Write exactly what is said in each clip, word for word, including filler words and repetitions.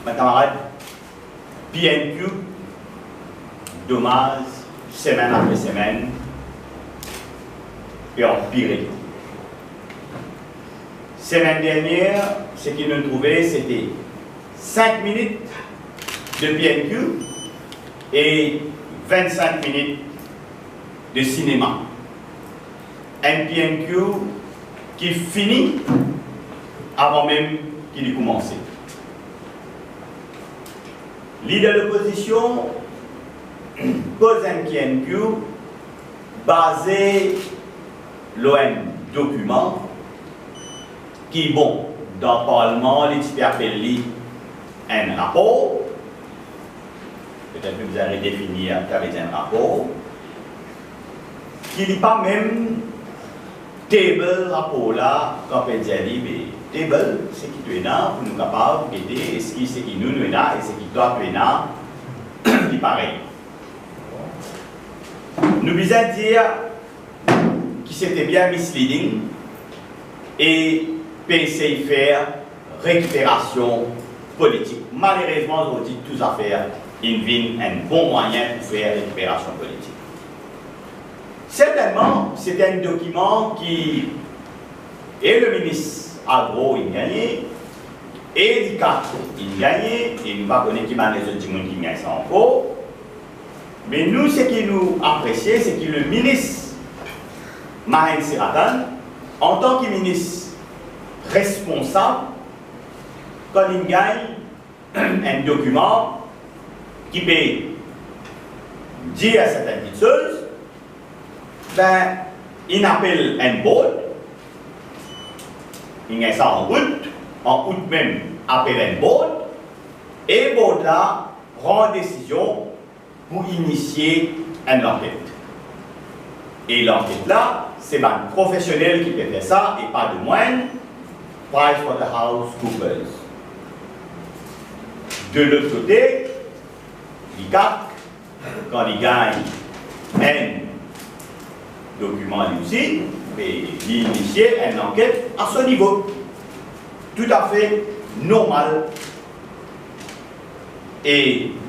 Bann kamarad, P N Q, domaz, semenn apre semenn, pe anpire. Semenn dernie, seki nou trouve, sete sink minit de P N Q e vinn-sink minit de sinema. Enn P N Q ki fini avan mem ki li koumanse. Lider lopozision poz enn P N Q baze lor enn dokiman ki, bon, dan parlman, li ti pe apel li enn rapor. Petet nou bizin redefini ki savedir enn rapor. Ki li pa mem table rapor la, kan pe dir li, me table, seki to ena, pou nou kapav gete eski seki nou, nou ena, e seki twa, to ena, li parey. Nou bizin dir ki sete bien misleading e pe esey fer rekiperasion politik. Malerezman, zordi, tou zafer inn vinn enn bon mwayin pou fer rekiperasion politik. Sertennman, sete enn dokiman ki e le minis Agro inn gagne, e Likat inn gagne, e nou pa kone ki bann lezot dimoun ki inn gagn sa ankor. Me nou, seki nou apresie, seki le minis Mahen Serathan, antan ki minis responsab, kan li gagn enn dokiman ki pe dir serten kiksoz, ben, inn apel enn board, inn gagn sa an out, an out mem apel enn board, e board la pran desizion pou inisie enn lanket. E lanket la, se bann profesionel ki pe fer sa, e pa de mwin, PricewaterhouseCoopers. De lot kote, Likat, kan li gagn enn dokiman li osi, e li inisie enn lanket a so nivo. Toutafe normal. E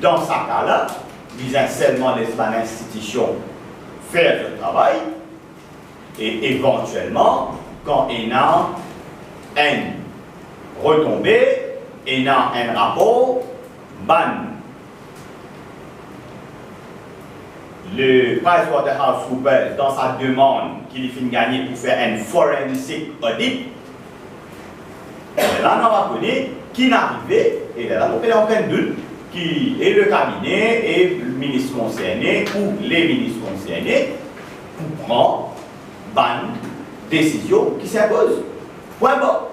dan sa ka la, bizin selman les bann institision fer zot travay, e evantielman, kan ena enn retonbe, ena enn rapor, bann le PricewaterhouseCoopers dan sa demann ki li finn gagne pou fer enn forensic audit, lerla nou ava kone ki inn arive, e lerla nou pena okenn dout ki e le kabine e minis konserne ou le minis konserne pou pran bann desizion ki sinpoz. Pwin bar.